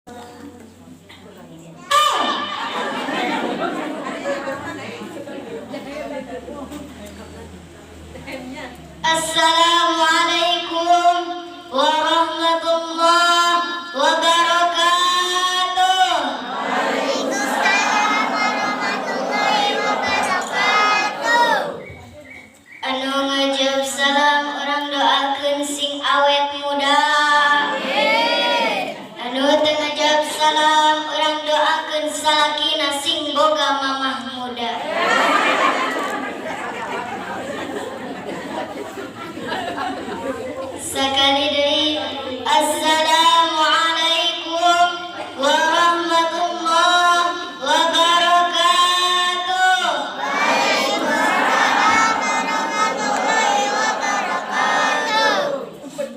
Assalamualaikum warahmatullahi wabarakatuh. Waalaikumsalam warahmatullahi wabarakatuh. Anu ngajawab salam urang doakeun sing awet muda. Anu teu ngajawab salam urang doakeun salakina sing boga mamah muda. Sakali deui, assalamualaikum warahmatullahi wabarakatuh. Waalaikumsalam warahmatullahi wabarakatuh.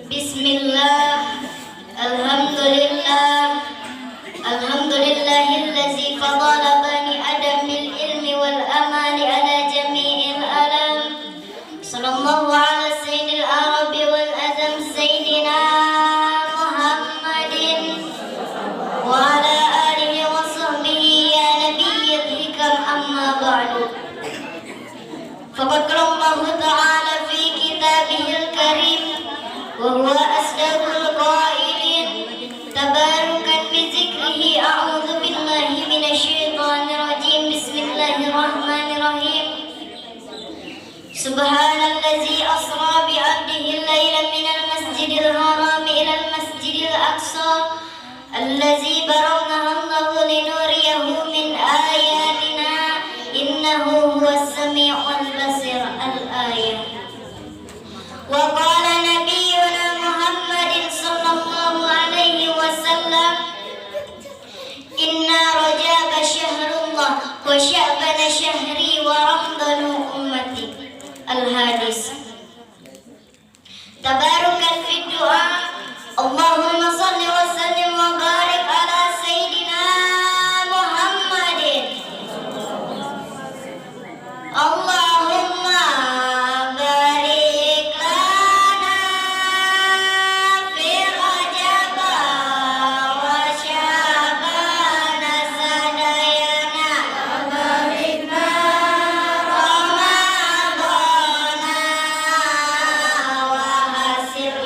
Bismillah, alhamdulillah, alhamdulillahillazi fadala bani Adam bil ilmi wal amali ala jami'il alam. Sallallahu ala sayyidil arabi wal azam sayyidina Muhammadin wa ala alihi wa sahbihi ya nabiyyil hikam, amma ba'du. Faqad qala Allah Ta'ala fi kitabihil karim wa huwa asdaqul qailin tabarukan bi zikrihi, a'udzu billahi minasyaitonir rajim, bismillahirrahmanirrahim. Subhanallazi asra bi 'abdihi lailan minal masjidil haram ilal masjidil aqsa allazi barakna hawlahu linuriyahu min ayatina innahu huwas samiul basir. Al-ayah. Wa qala nabiyyuna Muhammadin sallallahu alaihi wasallam, inna rajaba syahrullah wa sya'bana syahri wa ramadanu ummati. Al-hadis. Tabarukan fi du'a. Allahumma salli wa sallim wa barik ala sayyidina Muhammadin. Allahumma barik lana fi Rajab wa Sya'bana sadayana, Balikna Ramadana wa hasil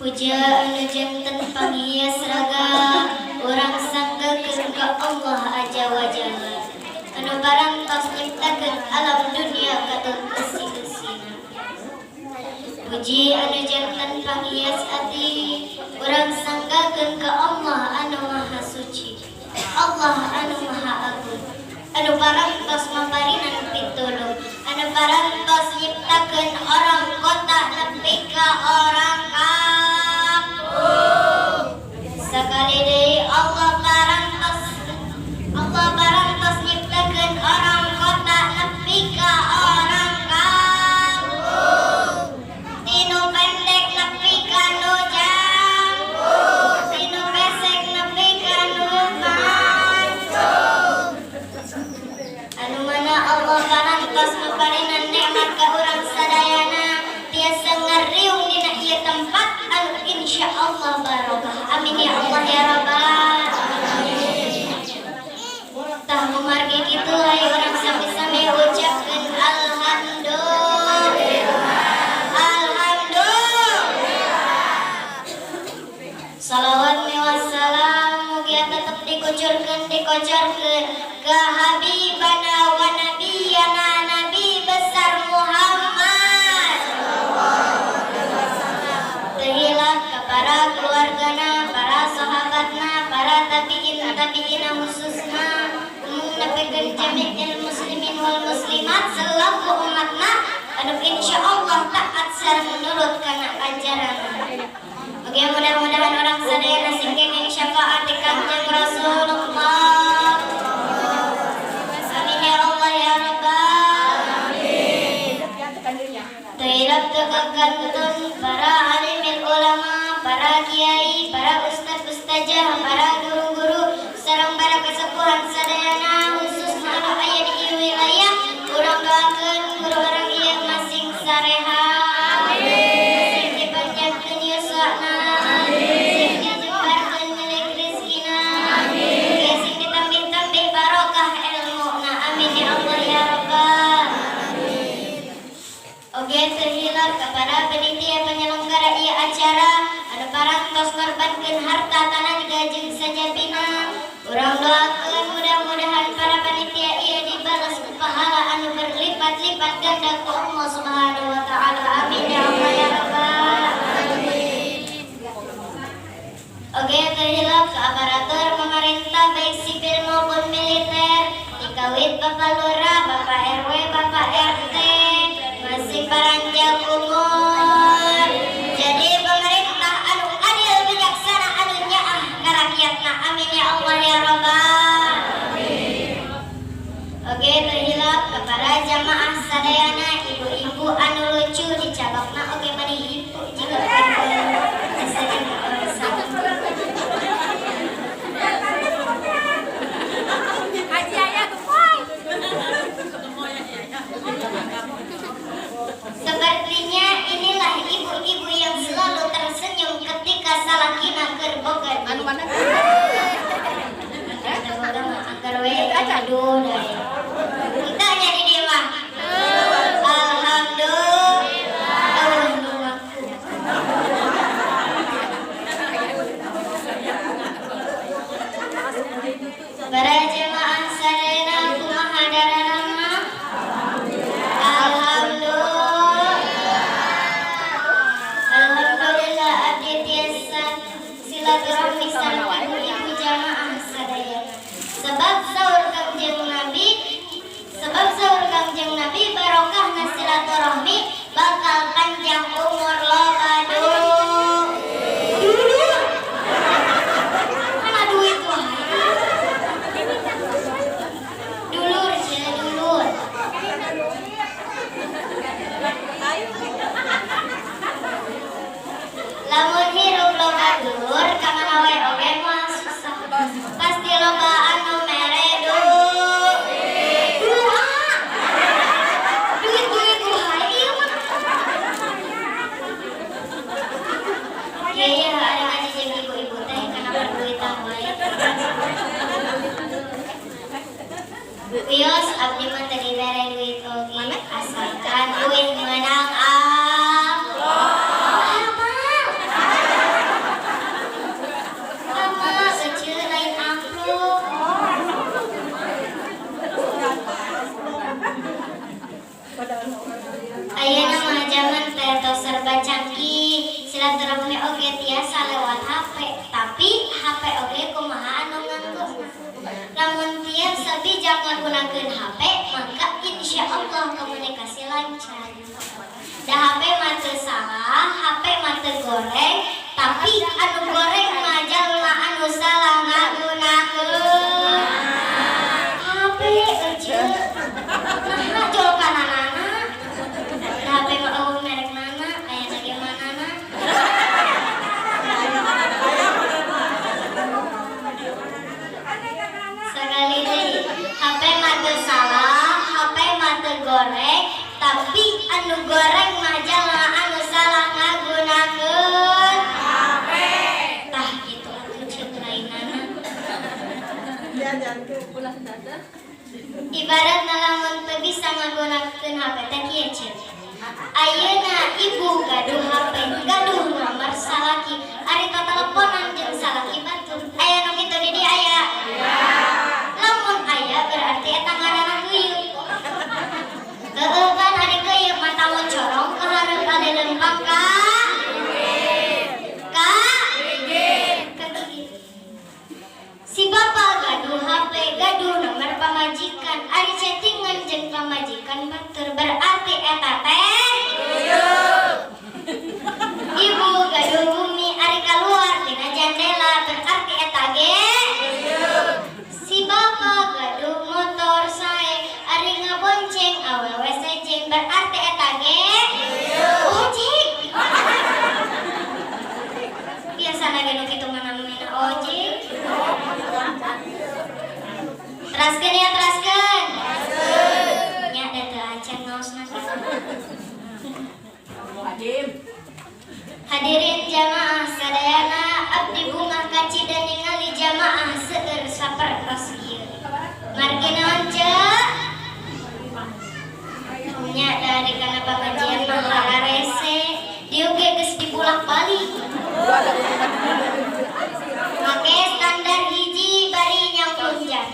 Puja anu janten panghias raga, urang sanggakeun ka Allah Azza wa Jalla anu parantos nyiptakeun alam dunia katut eusi-eusina. Puji anu janten panghias ati, urang sanggakeun ka Allah anu Maha Suci, Allah anu Maha Agung, anu parantos maparinan pitulung, anu parantos nyiptakeun orang kota nepi ka orang kampung. Sakali deui, Allah parantos nyiptakeun orang kota nepi ka orang kampung, tinu pendek nepi ka nu jangkung, tinu pesek nepi ka nu mancung, anu mana Allah parantos maparinan nikmat ka urang sadayana tiasa ngariung dina ieu tempat anu insyaallah barokah. Amin ya Allah ya Rabbal alamin. Tah, mumargi kitu, hayu urang sami-sami ucapkeun alhamdulillah, alhamdulillah. Salawat miwah salam mugia tetep dikucurkeun, dikocorkeun ke habibana wa nabiyana Nabi besar Muhammad. Teu hilap ke para keluargana, para sahabatna, para tabiin tabiina, khususna umum nepikeun jami'il muslimin wal muslimat selaku umatna anu insyaallah taat sareng nurut kana ajaran. Oke, mudah-mudahan urang sadayana sing kenging syafaat di Kangjeng Rasulullah. Amin ya Allah ya Rabbal. Teu hilap teu kakantun para alimil ulama, para kiai, para ustad ustazah, para guru-guru, sareng para kesepuhan sadayana, khususna anu aya di ieu wilayah. Urang doakeun guru urang ieu masing sarehat. Sing dipanjangkeun yuswana. Sing dijembarkeun milik rezekina. Amin. Sing ditambih-tambih barokah ilmuna. Amin ya Allah ya Rabbal. Oke, teu hilap kepada panitia penyelenggara ieu acara anu parantos ngorbankeun harta, tanaga jeung sajabina. Urang doakeun mudah-mudahan para panitia ieu dibalas ku pahala anu berlipat-lipat ganda ku Allah Subhanahu wa taala. Amin ya Allah ya Rabbal. Oke, teu hilap ke aparatur pemerintah baik sipil maupun militer, dikawit Bapak Lurah, Bapak RW, Bapak RT, masih paranjang umur. Jadi pemerintah anu adil, bijaksana, anu nyaah ka rakyatna. Amin ya Allah ya Rabbal. Oke, teu hilap kepada jamaah sadayana, ibu-ibu anu lucu dicabakna oge mani ibu jika sering. Haji Ayah gemoy. Sepertinya inilah ibu-ibu yang selalu tersenyum ketika salakina keur boga Anu mana? Boga mah anggar we, aduh deh. Kita nyari dia mah. Alhamdulillah. Alhamdulillah. Para jemaah sadayana, kumaha daramang? Alhamdulillah. Alhamdulillah abdi tiasa silaturahmi sareng ibu-ibu jamaah sadayana. Sebab saur Kangjeng Nabi, barokahna silaturahmi bakal panjang umur, loba dulur. Mana duit wae. Dulur sia dulur. Lamun hirup loba dulur, kamana wae oge moal susah. Pasti loba anu mere duit. Duit duit wae ieu mah. Iya iya, ada ngaji jeung ibu-ibu teh kana perduitan wae. Wios, abdi mah teu dibere duit oge, asalkan duit meunang amal. Silaturahmi oge tiasa lewat HP, tapi HP oge kumaha anu nganggo. Lamun tiasa bijak ngagunakeun HP, maka insya Allah komunikasi lancar. Da HP mah teu salah, HP mah teu goreng, tapi anu goreng mah jalma anu salah ngagunakeun HP. Ece, nah, jol kananana. Da HP mah euweuh merek nana, aya ge manana. Sekali deui, HP mah teu salah, HP mah teu goreng, tapi anu goreng mah jalma anu salah ngagunakeun HP. Tah, kitu atuh ceuk lainana. Ibarat lamun teu bisa ngagunakeun HP teh kieu, ceuk. Ayeuna ibu gaduh HP, gaduh nomor salaki, ari tateleponan jeung salaki batur. Aya nu kitu di dieu, aya? Lamun aya, berarti eta ngaranna keuyeuh. Heueuh kan, ari keuyeuh mah tamu corong ka hareup, ade lempang ka gigit. Si bapak gaduh HP, gaduh nomor pamajikan, ari chattingan jeung pamajikan batur, berarti eta teh. Ibu gaduh bumi, ari keluar tina jandela, berarti eta ge. Si bapak gaduh motor sae, ari ngabonceng awewe sejen, berarti eta ge ojek. Biasana ge nu kitu mah namina ojek. Teraskeun ya, teraskeun. Nya, da teu acan ngaosna kitu. Hadirin jamaah sadayana, abdi bungah kacida ningali jamaah seueur sapertos ieu. Margi naon, Ceu? Nya, dari kana pangajian mah hararese, dieu ge geus dibulak-balik. Make standar hiji bari nyangklunjan.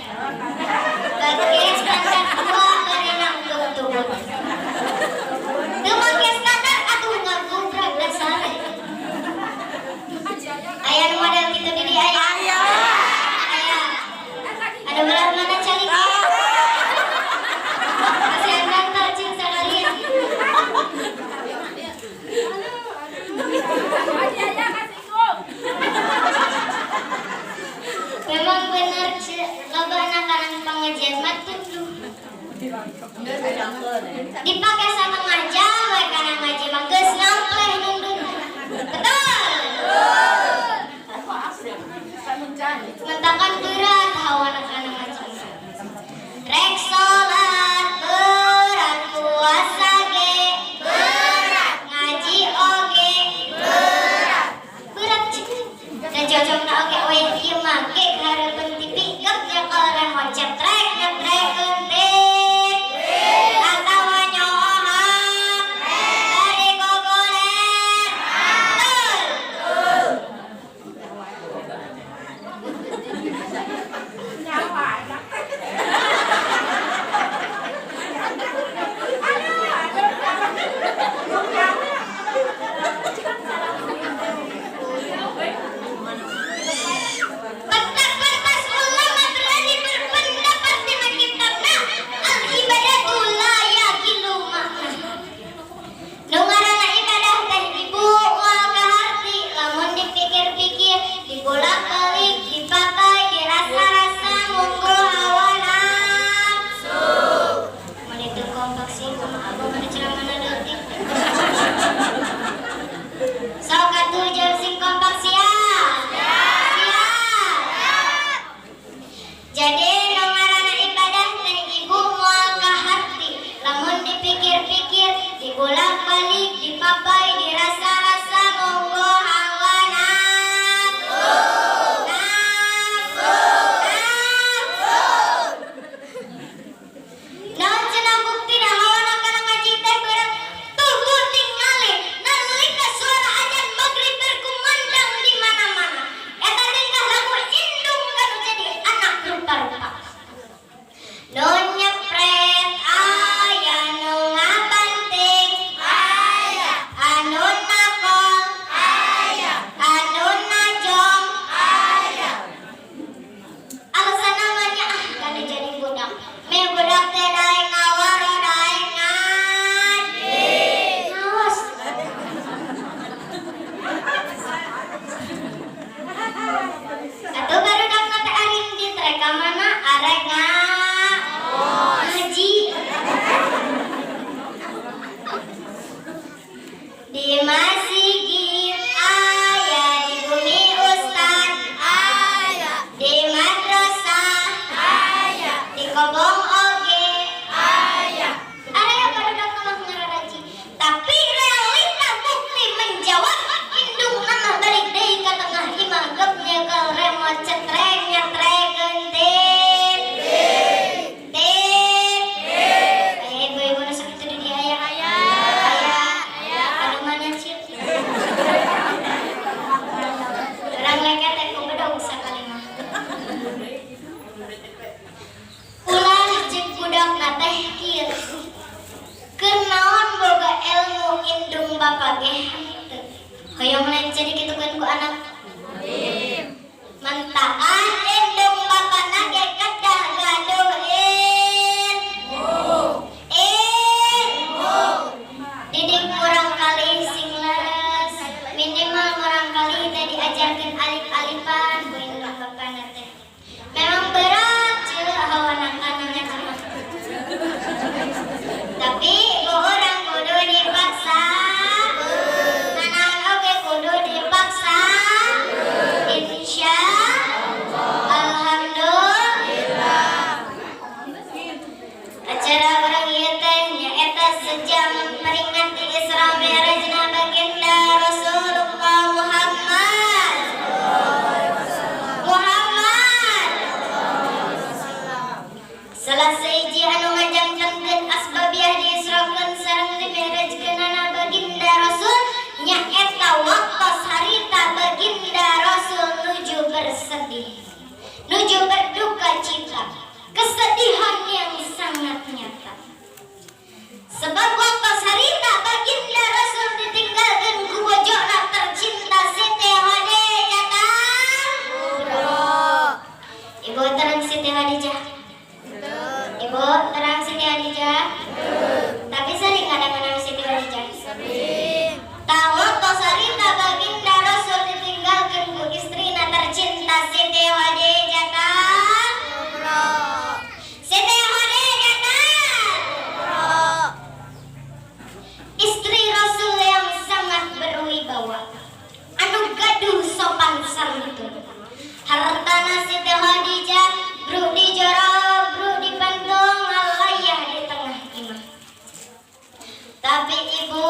Make standar dua bari nangkep turun. Teu make standar atuh ngagubrak dasare. Aya nu model kitu di dieu, aya? Aya. Aya. Ada belah mana calik? Kasihan bantal cing sakalian. can dikitukeun ku anak? Mentakan indung bapana ge kedah gaduh ilmu. Ilmu. Didik murangkalih sing leres, minimal murangkalih teh diajarkeun alif-alifan ku indung bapana teh. Memang berat ceu hawanakana ngaji mah. Tapi ku urang kudu dipaksa. Nanaon oge kudu dipaksa. Insya Alhamdulillah. Acara urang ieu teh nyaeta sejam memperingati Isra Mi'rajna baginda Rasulullah Muhammad. Muhammad. Salah sahiji anu ngajangkenkeun asbabiah diisrokeun sareng dimi'rajkeunana baginda Rasul nyaeta waktos harita baginda Rasul nuju bersedih, nuju berduka cita, kesedihan yang sangat nyata. Sebab waktu harita baginda Rasul ditinggalkan ku bojona tercinta Siti Khadijah. Ibu terang Siti Khadijah? Ibu terang Siti Khadijah? Tapi sering kadang-kadang Siti Khadijah. Tah, waktu harita baginda Rasul ditinggalkan ku istrina tercinta Siti Khadijah. Siti Khadijah, istri Rasul yang sangat berwibawa, anu gaduh sopan santun. Hartana Siti Khadijah bruk di jero, bruk di pantung, alayah di tengah imah. Tapi ibu,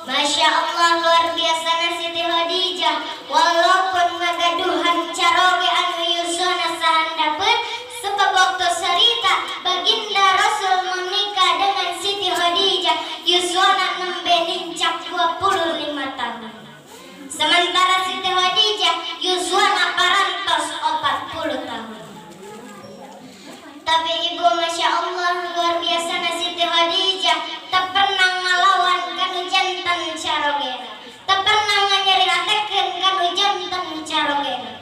masya Allah, luar biasa Siti Khadijah, walaupun ngagaduhan caroge anu yuswana sahandapeun, sebab waktu cerita baginda Rasul menikah dengan Siti Khadijah yuswana nembe nincak 25 tahun. Sementara Siti Khadijah yuswana parantos 40 tahun. Tapi ibu, masya Allah, luar biasa Siti Khadijah tak pernah ngalawan kanu janten carogena, tak pernah nganyerihatekeun kanu janten carogena.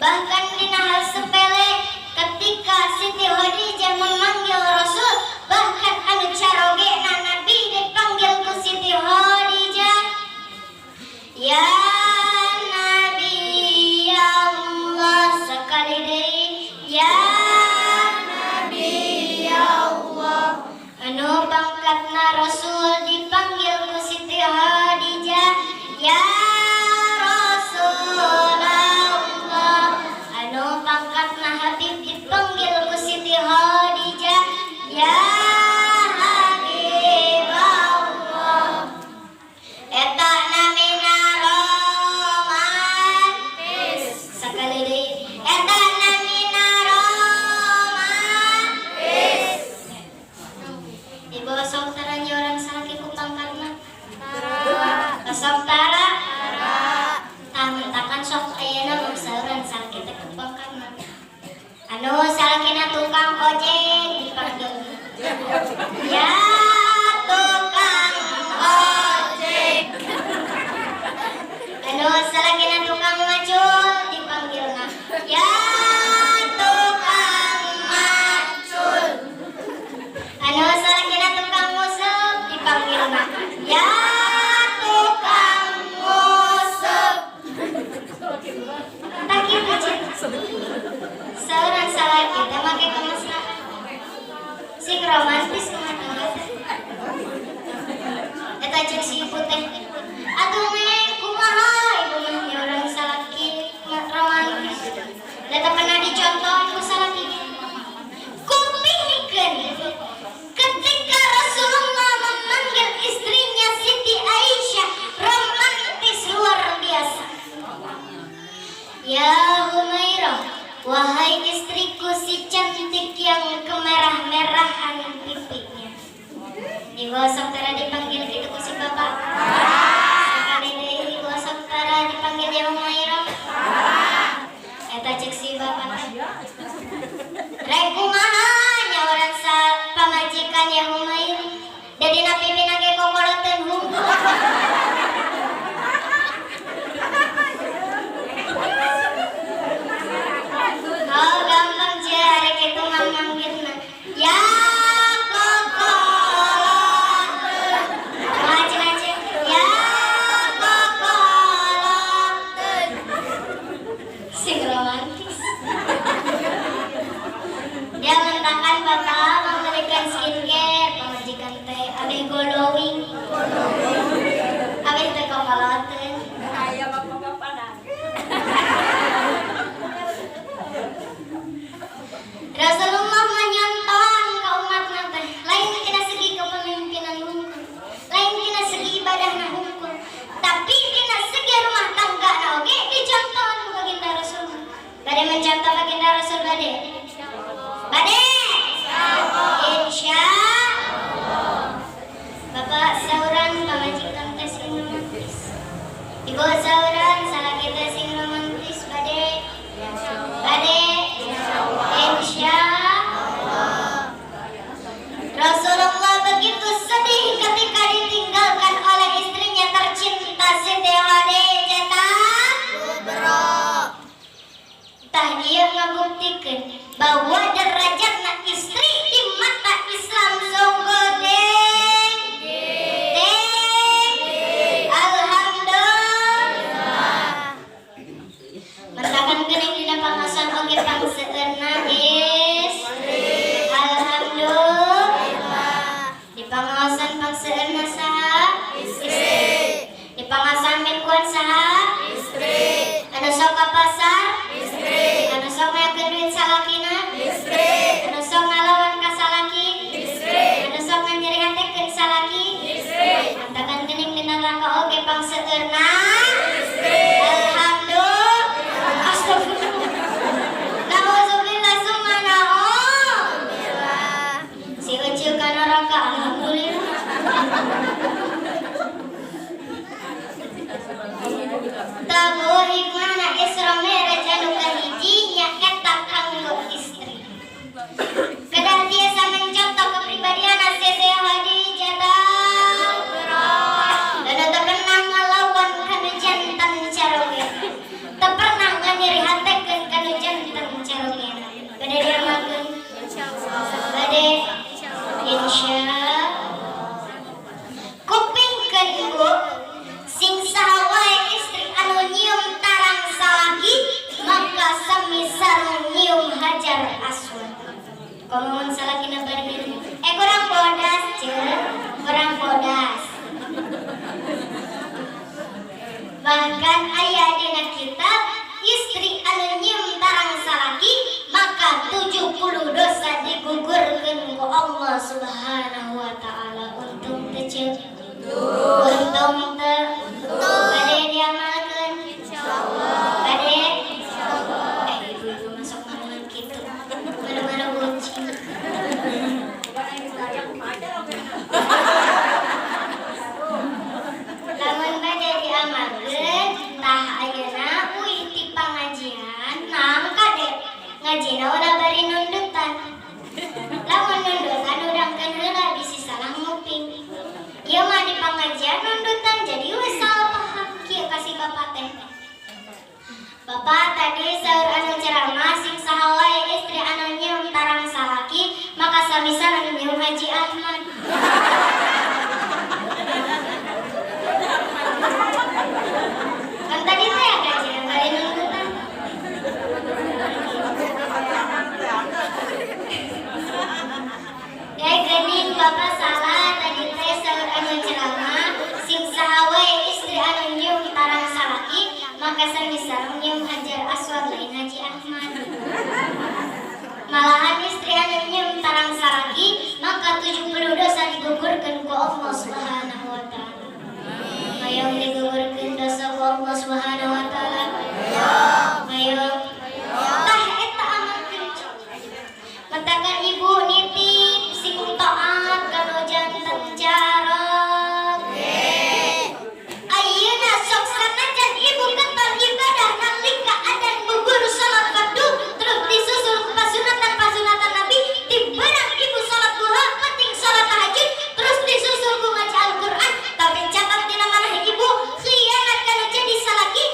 Bahkan dina hal sepele, ketika Siti Khadijah memanggil Rasul, bahkan anu carogena Nabi dipanggil ku Siti Khadijah, "Ya Nabi Allah." Sekali deui, "Ya Nabi Allah." Anu pangkatna Rasul dipanggil ku Siti Khadijah, "Ya Rasulullah." Anu pangkatna Habib dipanggil ku Siti Khadijah, "Ya Habib Allah." Eta namina romantis. Sekali deui, eta namina romantis. Ibu sok tara nyauran salaki ku pangkatna? Sok tara? Tah, mentakan sok ayeuna mah sauran salaki teh ku pangkatna. Anu salakina tukang ojek dipanggil, "Ya tukang ojek." Anu salakina tukang macul dipanggilna, "Ya tukang macul." Anu salakina tukang nguseup dipanggilna, "Ya tukang nguseup." Tah kitu cik. Seorang salaki teh make kemesraan. Sing romantis rumah tangga teh. Eta cek si ibu teh. "Atuh Neng, kumaha ibu mah urang salaki romantis?" Da teu pernah dicontohan ku salaki. Kupingkeun, ketika Rasulullah memanggil istrinya Siti Aisyah, romantis luar biasa. "Ya Humairah, wahai istriku si cantik yang kemerah-merahan pipinya." Ibu sok tara dipanggil gitu ku si bapak? Sekali deui, ibu sok tara dipanggil "Ya Humairah"? Eta cek si bapak teh. "Rek kumaha nyauran sa pamajikan 'Ya Humairah'? Da dina pipina ge kokoloteun hungkul." Mencontoh baginda Rasul bade? Bade? Insya Bapak sauran pamajikan teh sing romantis. Ibu sauran salaki teh sing romantis bade? Bade? Insya Rasulullah begitu sedih ketika ditinggalkan oleh istrinya tercinta Siti Khadijah Kubra. Tah, dia ngabuktikeun bahwa derajatna istri di mata Islam sungguh tinggi. Tinggi. Alhamdulillah. Mentakan geuning dina pangaosan oge pangseueurna istri. Alhamdulillah. Di pangaosan pangseueurna saha? Istri. Di pangaosan mingguan saha? Istri. Anu sok ka pasar? Istri. Anu sok ngayakeun duit salakina? Istri. Anu sok ngalawan ka salaki? Istri. Anu sok nganyerihatekeun salaki? Istri. Mentakan geuning dina neraka oge pangseueurna istri. Alhamdulillah. Astagfirullah. Nauzubillah summa na'udzubillah. Si Ucil ka neraka, alhamdulillah. Tahu hikmahna Isra Mi'raj anu kahiji nyaeta kanggo istri. Kedah tiasa mencontoh kepribadian Siti Khadijah Kubra. Dan teu pernah ngalawan kanu janten caroge. Teu pernah nganyerihatekeun kanu janten carogena. Bade diamalkeun? Bade? Insya Kupingkeun, Bu, sing saha wae istri anu nyium tarang salaki maka sami sareng nyium hajar aswad. Komo salakina bari minum. Eh, kurang bodas, ce, kurang bodas. Bahkan aya dina kitab, istri anu nyium tarang salaki maka 70 dosa digugurkeun ku Allah Subhanahu wa taala. Untung teu, ce? Untung teu? Bade diamalkeun? Bade? Eh, ibu-ibu masuk ngomong kitu. Mana-mana bucin. Lamun bade diamalkeun, tah ayeuna uih ti pangajian nangka deh. Ngajina ulah bari nundutan. Lamun nundutan, udangkeun heula, bisi salah nguping. Ieu mah di pangajian nundutan, jadi we salah paham kieu kasih bapak teh. Bapak, tadi saur anu ceramah, sing saha wae istri anu nyium tarang salaki maka sami sareng nyium Haji Ahmad. Kan tadi teh ya kajian bari nundutan. Ya geuning, bapak salah, tadi teh saur anu ceramah, sing saha wae istri anu nyium tarang salaki maka sami sareng nyium Hajar Aswad, lain Haji Ahmad. Malahan istri anu nyium tarang salaki maka 70 dosa digugurkeun ku Allah Subhanahu wa taala. Hoyong digugurkeun dosa ku Allah Subhanahu wa taala? Hoyong? Tah, eta amalkeun. Mentakan ibu nitip sing taat kanu janten carog. Ayeuna sok sanajan ibu getol ibadah nalika adan gugur salat fardu terus disusul ku pasunatan-pasunatan Nabi, tibarang ibu salat duha, penting salat tahajud, terus disusul ku ngaji Al-Qur'an, tapi catat dina manah ibu khianat kana jadi salaki.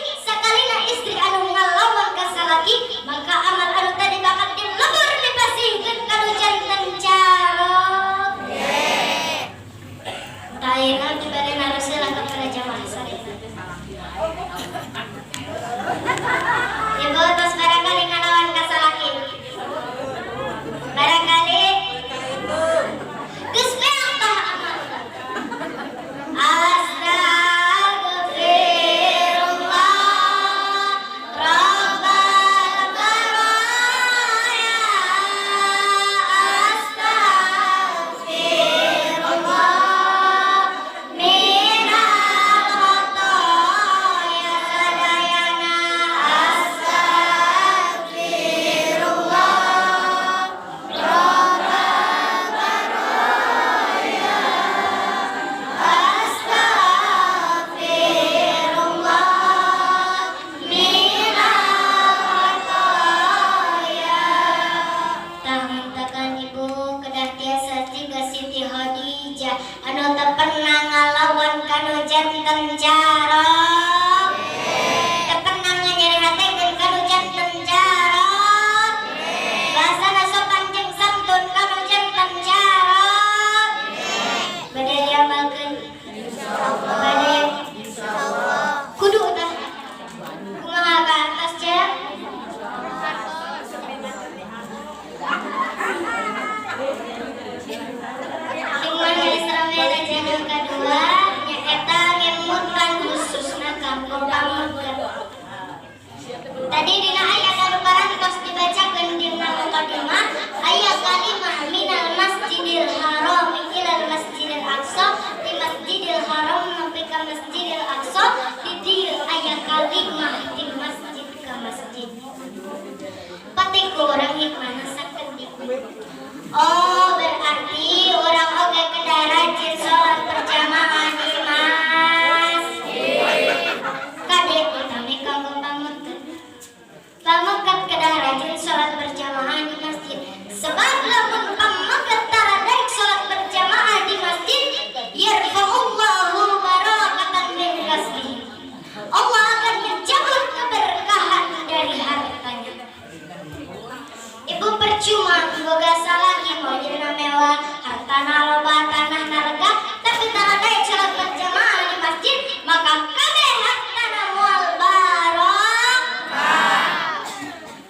Hartana loba, tanahna lega, tapi tara daek salat berjamaah di masjid, maka kabeh hartana moal barokah.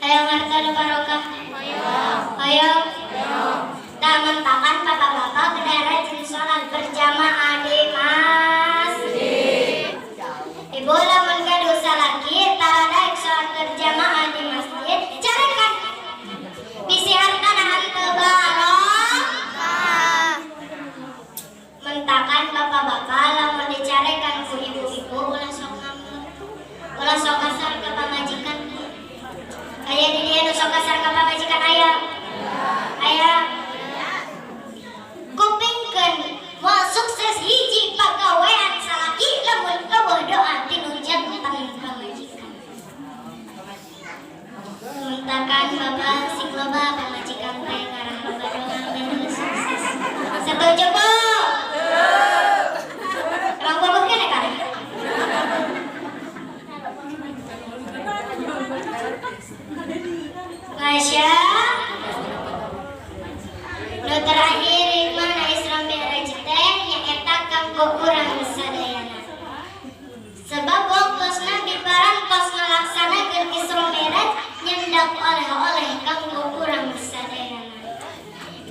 Hayang hartana barokah? Hayang. Tah, mentakan bapak-bapak kedah rajin sholat berjamaah di masjid. Ibu lamun gaduh salaki tara daek sholat berjamaah di masjid, carekan, bisi hartana henteu barokah. Mentakan bapak-bapak lamun dicarekan ku ibu-ibu ulah sok ngambek, ulah sok kasar ka pamajikan. Aya di dieu nu sok kasar ka pamajikan? Aya? Aya? Kupingkeun, moal sukses hiji pagawean salaki lamun euweuh doa tinu janten pamajikan. Mentakan bapak sing loba pamajikan teh ngarah loba doa ben sukses. Setuju, Bu? Emang bogoh keneh kan? Masya. Nu terakhir, mana Isra Mi'raj teh nyaeta kanggo urang sadayana. Sebab waktu Nabi parantos ngalaksanakeun Isra Mi'raj, nyandak oleh-oleh kanggo urang sadayana.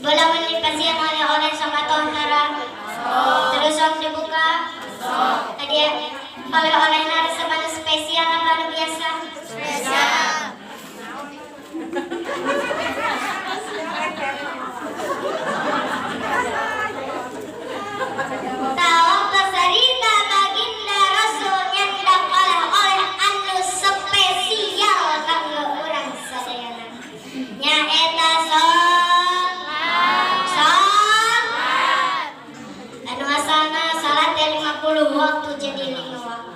Ibu lamun dipasihan oleh-oleh sok atoh tara? Terus sok dibuka? Hadiah oleh-olehna resep anu spesial apa anu biasa? Spesial. Tah, waktu sarita baginda Rasul nyandak oleh-oleh anu spesial kanggo urang sadayana. Nyaeta sol anu asalna salat teh 50 waktu jadi 5 waktu.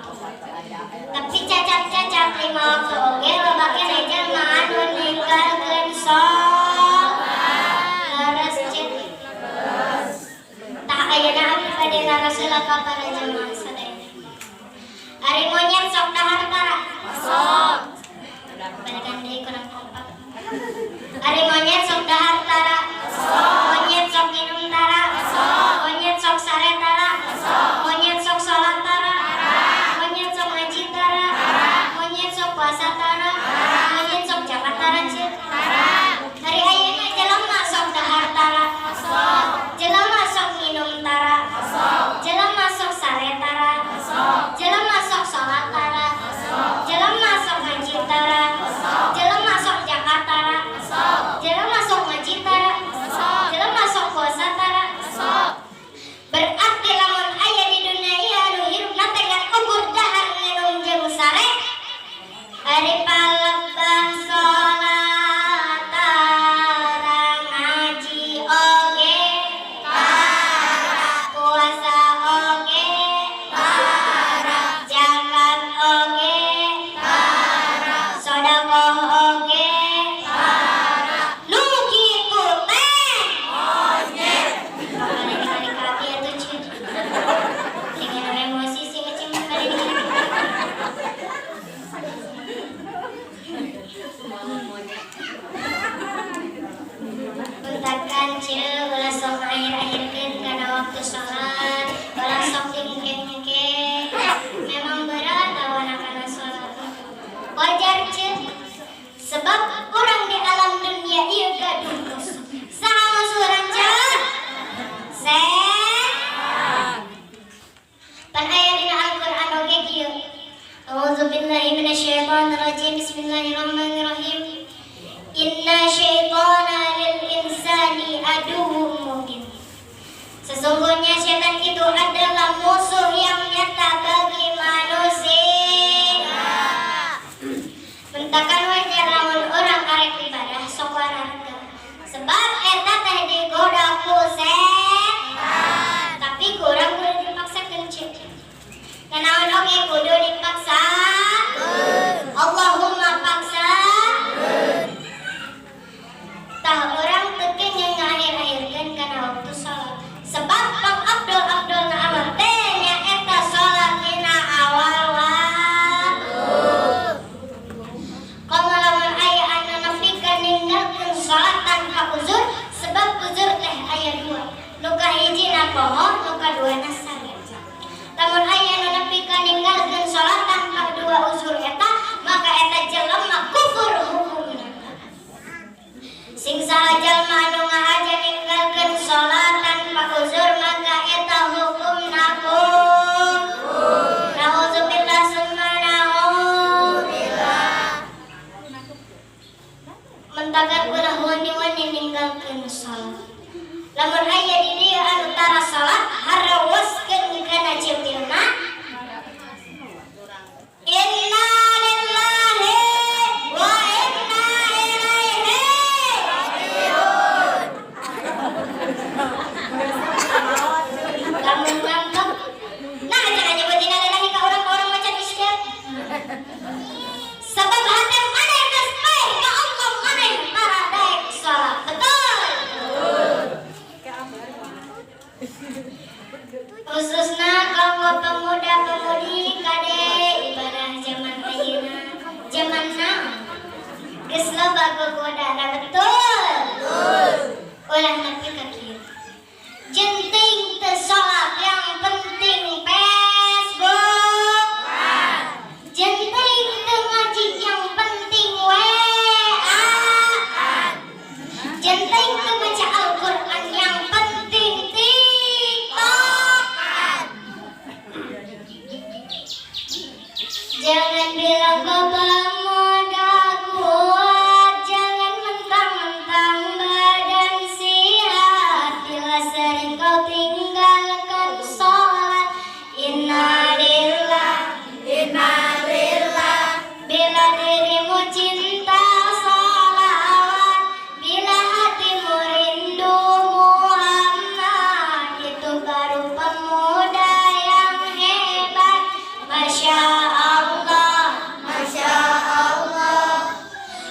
Tapi cacap-cacap 5 waktu oge loba keneh jalma anu ninggalkeun sholat. Leres, Ceu? Tah, ayeuna abdi bade naros heula ka para jamaah sadayana. Ari monyet sok dahar tara? Sok. Balikan deui, kurang kompak. Ari monyet sok dahar tara? Monyet sok minum tara? Monyet sok sare tara? Monyet sok salat tara? Monyet sok ngaji tara? Monyet sok puasa tara? Monyet sok zakat tara, Ceu? Ari ayeuna jelema sok dahar tara? Jelema sok minum tara? Jelema sok sare tara? Jelema sok salat tara? Jelema sok ngaji tara? Jelema sok zakat tara? Jelema sok ngaji tara? Jelema sok puasa tara? Berarti lamun aya di dunia ieu anu hirupna teh ngan ukur dahar, minum jeung sare, ari palebah salat tara, ngaji oge tara, puasa oge tara, zakat oge tara, sedekah oge tara, nu kitu teh Monyet. Balik ningali ka abdi atuh, Ceu. Dengan emosi sih ngecing balik ningali. Monyet. Mentakan, Ceu, ulah sok akhir-akhirkeun kana waktu sholat, ulah sok diengke-engke. Memang berat awana kana sholat. Wajar, Ceu. Sebab urang di alam dunia ieu gaduh musuh. Saha musuh urang, Ceu? Setan. Pan aya dina Al-Qur'an oge kieu. A'udzubillahi minasyaitonirrajim. Bismillahirrahmanirrahim. Inna syaitana lil insani aduwwum mubin. Sesungguhnya setan itu adalah musuh yang nyata bagi manusia. Mentakan wajar lamun urang arek ibadah sok wararga. Sebab eta teh digoda ku setan. Tapi kurang kudu dipaksakeun, Ceu. Nanaon oge kudu dipaksa. Allahumma paksa. Tah, urang teu kenging ngakhir-akhirkeun kana waktu salat. Sebab pang abdol-abdolna amal teh nyaeta salat. Mentakan ulah wani-wani ninggalkeun salat. Lamun aya di dieu anu tara salat, harawaskeun kana cipilna. Inna lillahi wa inna ilaihi rajiun. Lamun ngambek, nah jangan nyebut innalillahi ka urang-urang macan isyad. Sebab hati maneh geus paeh ka Allah, maneh tara daek salat. Betul? Khususna kanggo pemuda-pemudi, kade ibadah zaman ayeuna, zaman now geus loba gogodana, betul? Ulah nepi ka kieu. Jeung teuing teu salat, yang penting Facebook. Jeung teuing teu ngaji, yang penting WA. Jeung teuing teu maca Al-Qur'an, yang penting TikTok. Jangan bilang kau pemuda kuat, jangan mentang-mentang badan sihat bila sering kau tinggalkan sholat. Innalillah, innalillah. Bila dirimu cinta sholawat, bila hatimu rindu Muhammad, itu baru pemuda yang hebat. Masya Allah, Masya Allah.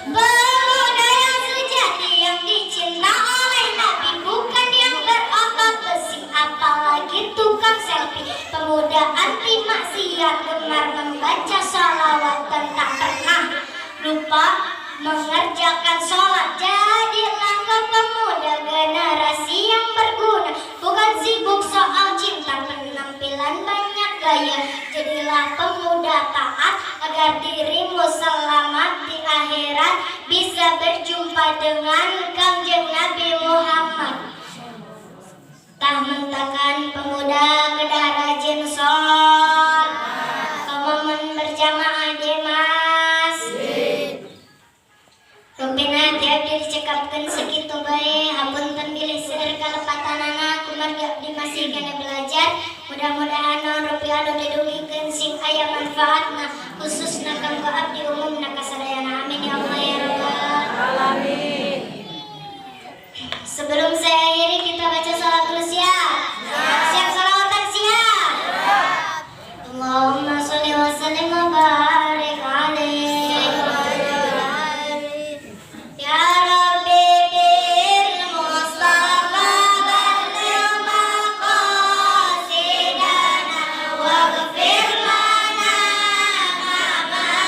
Pemuda yang sejati yang dicinta oleh Nabi, bukan yang berotot besi, apalagi tukang selfie. Pemuda anti maksiat, gemar membaca sholawat dan tak pernah lupa mengerjakan sholat. Jadilah kau pemuda generasi yang berguna, bukan sibuk soal cinta, penampilan banyak gaya. Jadilah pemuda taat agar dirimu selamat di akhirat, bisa berjumpa dengan Kangjeng Nabi Muhammad. Tah, mentakan pemuda kedah rajin sholat. Komo berjamaah di masjid. Rupina ti abdi dicekapkeun sakitu bae. Hapunten bilih seueur kalepatanana, kumargi abdi masih keneh belajar. Mudah-mudahan naon rupi anu didugikeun sing aya manfaatna, khususna kanggo abdi, umumna kasadayana. Amin ya Allah ya rabbal Alamin. Sebelum saya akhiri, kita baca salat dulu. Siap? Siap salawatan, siap? Allahumma sholli wa sallim wa barik alaihi. Ya Rabbi bil Mustafa balligh maqasidana waghfir lana ma.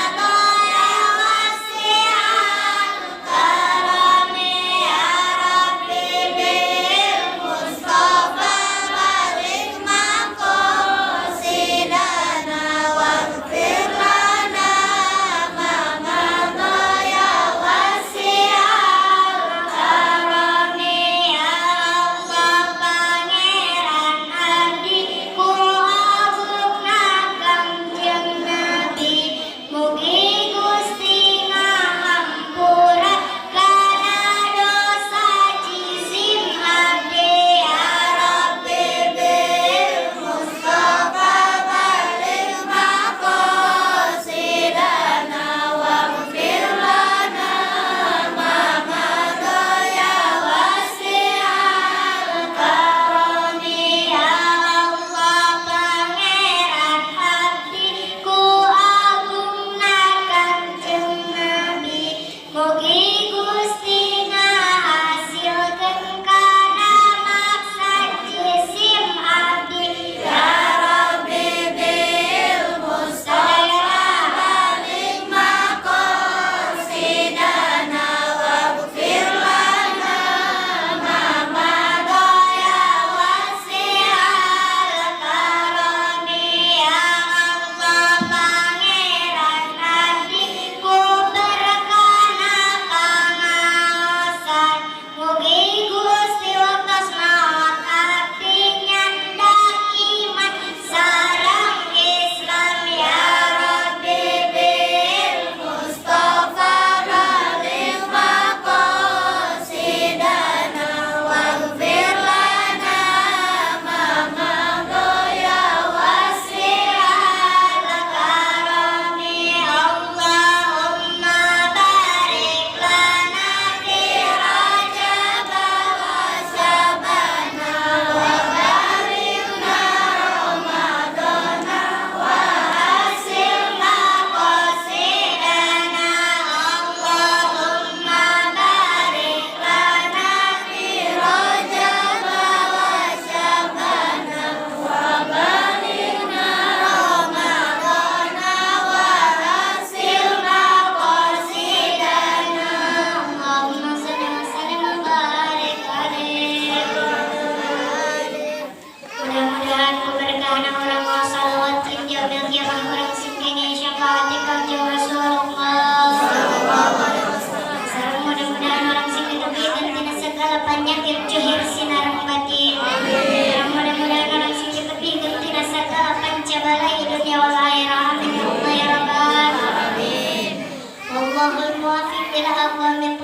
ila aqwamit.